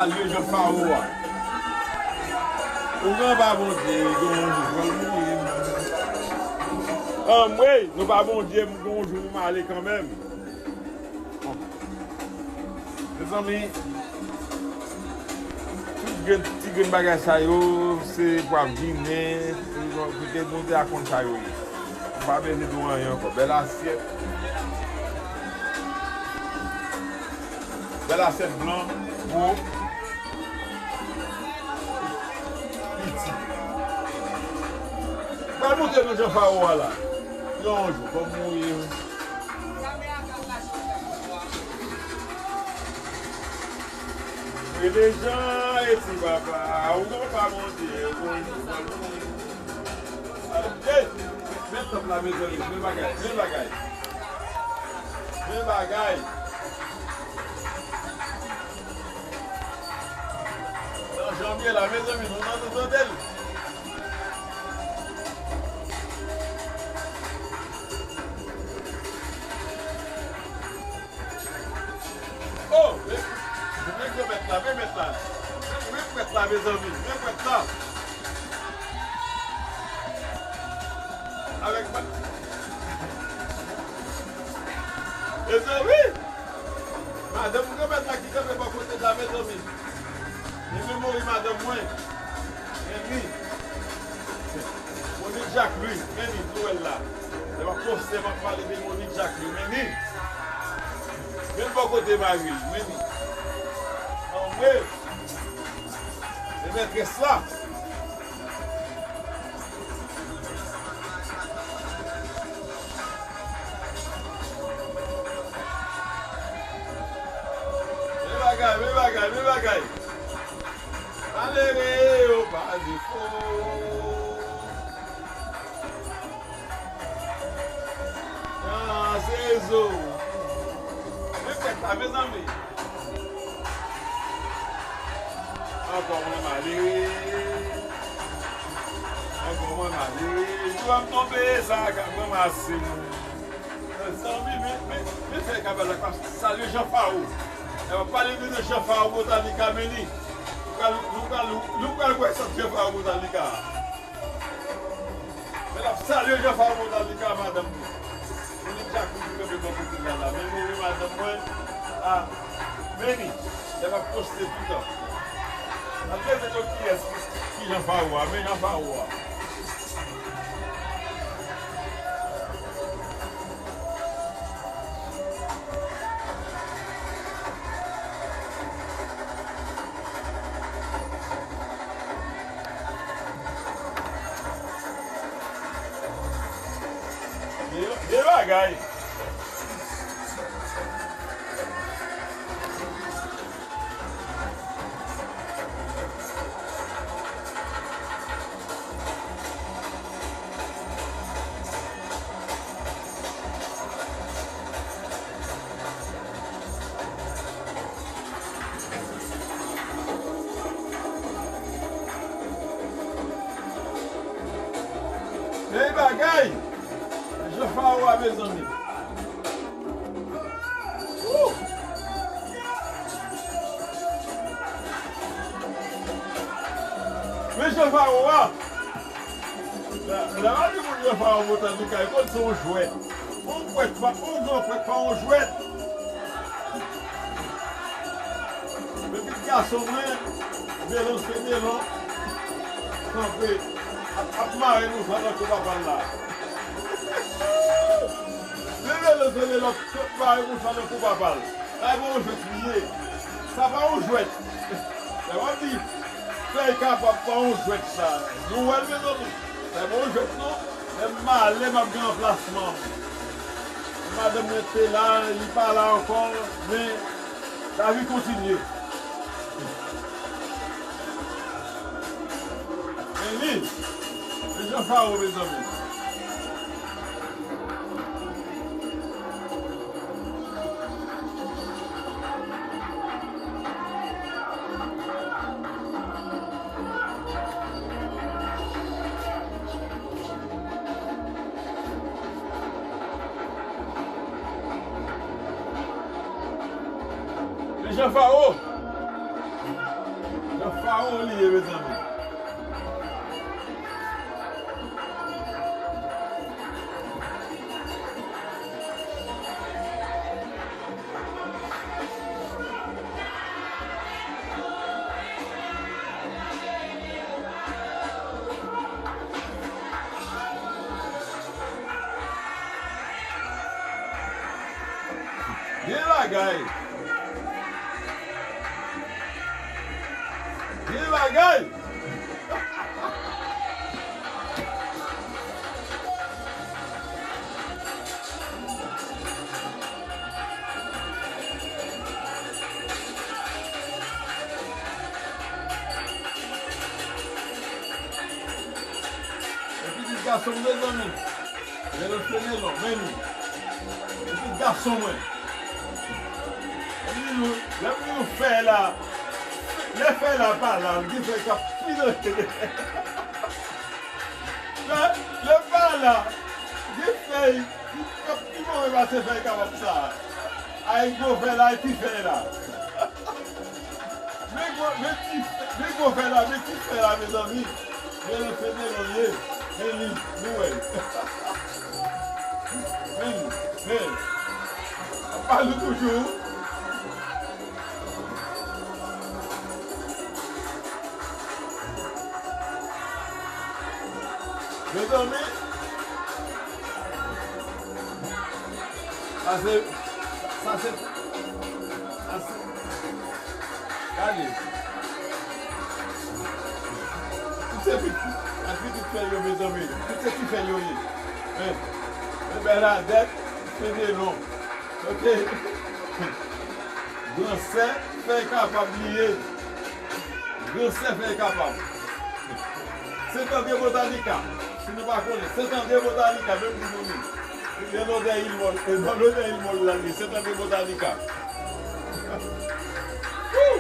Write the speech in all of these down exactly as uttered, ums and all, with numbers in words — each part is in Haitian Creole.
Salye Jan Fawo a. Ou gen pa Bondye, gen yon jou, fò l mouri. Anmwey, nou pa Bondye, m gen yon jou pou m ale kanmenm. Mezanmi, tout grenn, ti grenn bagay sa yo, se pou ap vinen, pou te, nou te a konn sa yo ye. M pa bezwen di w anyen ankò. Bèl asyèt. Bèl asyèt blan, gwo, piti. Pral montre nou Jan Fawo a la. Yon jou, fò m mouri. Rele Jan e ti papa, ou gon pa Bondye, ou gon jou, fò l mouri. Ey, men tanp la, mezanmi, men bagay, men bagay. Men bagay. Nan janvye la, mezanmi, nou nan nou tande l. Oh, men, men granmèt la, men mèt la. Men, men prèt la, mezanmi, men prèt la. Avèk ma-, mezanmi, madanm granmèt la ki kanpe bò kote l la, mezanmi. Li menm mori madanm mwen. Men li. Monique Jacqueline, men li, nou wè l la. Lè m ap poste, m ap pale de Monique Jacqueline, men li. Men l bò kote mari l, men li. Anmwey. E mètrès la. Men bagay, men bagay, men bagay. Malere yo pa defo. Nan sezon. Men fèt la, mezanmi. Ankò mwen malere. Ankò mwen malere. Jou a m tonbe, sa a ka ranmase m. Zanmi, men, men, men fè kabal la, pa salye Jan Fawo. E pa pale de Jan Fawo Botanika, men li. Nou pral, nou pral, nou pral wè sant Jan Fawo Botanika a. Men l ap salye Jan Fawo Botanika, madanm li. Monique Jacqueline ki kanpe bò kote l la la. Men mori madanm mwen. A, men li. Lè m ap poste toutan. N ap leve tout kiyès ki, ki Jan Fawo a. Men Jan Fawo a. De, de bagay. Men bagay! Jan Fawo a, mezanmi. Woo! Men Jan Fawo a. Lè, lè w ap di moun Jan Fawo Botanika, e konn se yon jwèt. Yon jwèt pa, yon gran jwèt pa yon jwèt. Men pitit gason mwen, Melon se Melon, kanpe, ap, ap mare mouchwa nan kou papa l la. Men Melon se Melon k ap mare mouchwa nan kou papa l. Sa e pa yon jwèt li ye. Sa pa yon jwèt. Lè w ap di, fèy kapab pa yon jwèt sa. Nou wè l, mezanmi. Sa e pa yon jwèt, non. Men malè m ap gen ranplasman m. Madanm mwen te la, li pa la ankò, men lavi kontinye. Men li, men Jan Fawo, mezanmi. Men Jan Fawo. Nan fawon li ye, mezanmi. Gen bagay. Gen bagay. E pitit gason m, mezanmi. Lè l fenelon, men li. Epi gason mwen. Lè m di nou, lè m di nou fèy la, lè fèy la pa la, gen fèy k ap pi move. Lè, lè pa la, gen fèy k ap pi move pase fèy kabab sa. Ay gwo fèy la, ay ti fèy la. Men gwo, men ti, men gwo fè la, men ti fè la, mezanmi. Men nan fenelon ye. Men li, nou wè l. Men li, men. Ap pale toujou. Mezanmi, sa se, sa se, sa se, gade. Tout se pitit, ak pitit fèy yo, mezanmi. Tout se ti fèy yo ye. Men, men Bènadèt, fenelon. Ok. Gran sè, fèy kapab li ye. Gran sè fèy kapab. Sentandye Botanica. Si nou pa konnen, Sentandye Botanica, menm di nou li. Gen lodè il mòl, e, lodè il mòl la li, Sentandye Botanica. Woo!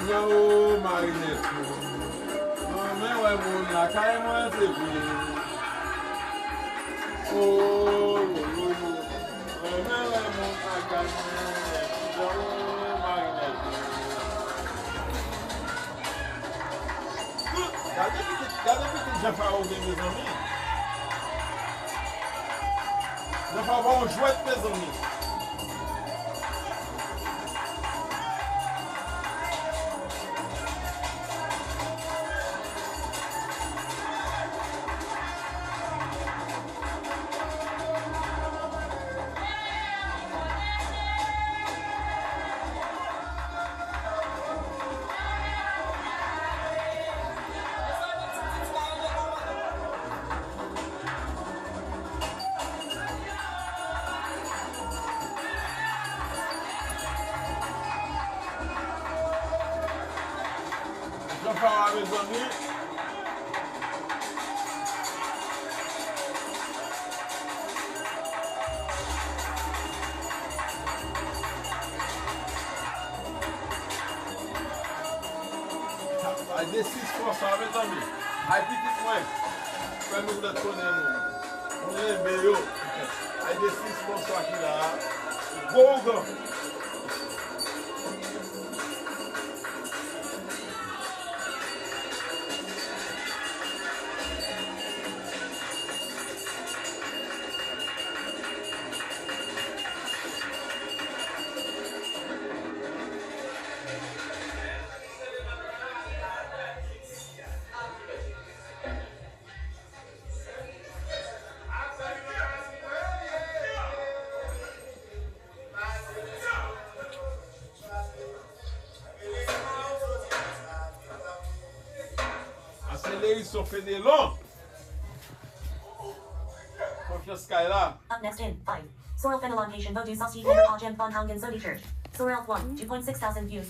Kijan o Marinèt o. Mwen renmen wè moun lakay mwen, se vre. O, o, o, o. Mwen renmen wè moun lakay mwen, kijan o Marinèt o. Gade pitit, gade pitit jan Fawon gen, mezanmi. Jan Fawon pa yon jwèt, mezanmi. Jan Fawon, mezanmi. Ay, de sis konsa, mezanmi. Ay, pitit mwen. Fè nou vle konnen nou. Nou renmen yo. Ay, de sis konsa ki la. Gwo ougan. Aseleri son fenelon. Konfyans kay la. Up next in five. Sorrel Fenelon Haitian Vodou Sauce Eat Never Call Jam Fun Hung and Sody Church. Sorrel one, two point six thousand views,